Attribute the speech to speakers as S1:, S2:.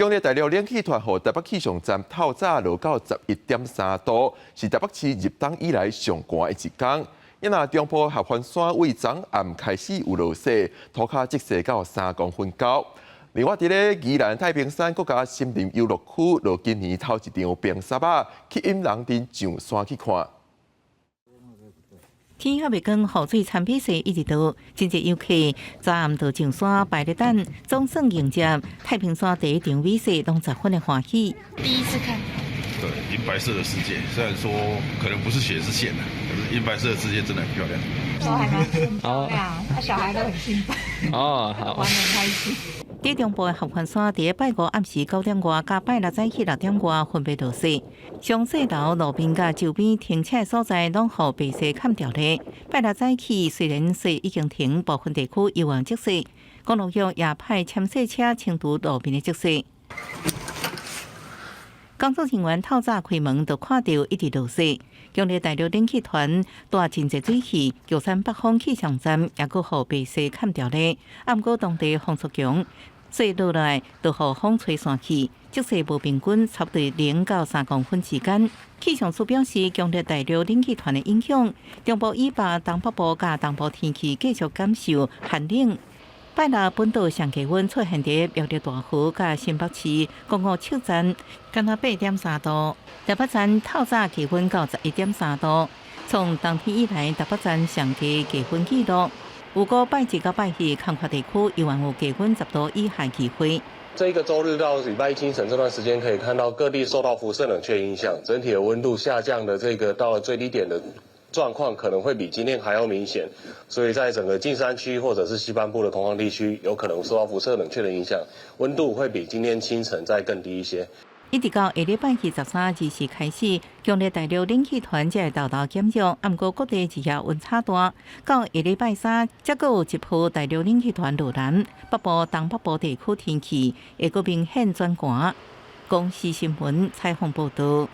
S1: 強烈大陸冷氣團予台北氣象站透早落到11.3度，是台北市入冬以來上寒的一工。因若中部合歡山位昨暗開始有落雪，塗跤積雪到3公分高。另外，佇咧宜蘭太平山國家森林遊樂區，落今年頭一場冰雪仔，吸引人陣上山去看。
S2: 天還未光，雨水參比雪一直落，真濟遊客昨暗就上山排咧等，總算迎接太平山第一場雨雪，攏十分的歡喜。
S3: 第一次看，
S4: 對，銀白色的世界，雖然說可能不是雪是霰，可是銀白色的世界真的很漂亮。
S3: 都還蠻漂亮，小孩都很興奮。
S5: 哦，好，
S3: 玩得很開心。
S2: 佇中部的合歡山，佇拜五暗時9點外，佮拜六早起6點外分別落雪。上細樓路邊佮周邊停車的所在，攏予白雪崁著咧。拜六早起雖然雪已經停，部分地區猶原積雪，公路局也派鏟雪車清除路面的積雪。工作人員透早開門就看著一直落雪，強烈大陸冷氣團帶真濟水汽，玉山北峰氣象站也閣予白雪崁著咧。啊，毋過當地風速強，雪落來就予風吹散去，積雪無平均差不多0到3公分之間。氣象署表示，強烈大陸冷氣團的影響，中部以北、東北部佮東部天氣繼續感受寒冷。拜六本島上低溫出現佇苗栗大湖佮新北市公五尺站，敢若8.3度；台北站透早氣溫到11.3度，創冬天以來台北站上低氣溫紀錄。預估拜一到拜四，空曠地區猶原有低溫10度以下機會。
S6: 這個週日到禮拜一清晨這段時間，可以看到各地受到輻射冷卻影響，整體的溫度下降的這個到了最低點的狀況可能會比今天還要明顯，所以在整個近山區或者是西半部的空曠地區，有可能受到輻射冷卻的影響，溫度會比今天清晨再更低一些。
S2: 一直到下禮拜二十三日時開始，強烈大陸冷氣團才會沓沓減弱，毋過各地日夜溫差大。到下禮拜三，才閣有一波大陸冷氣團落南，北部、東北部地區天氣會閣明顯轉寒。公視新聞採訪報導。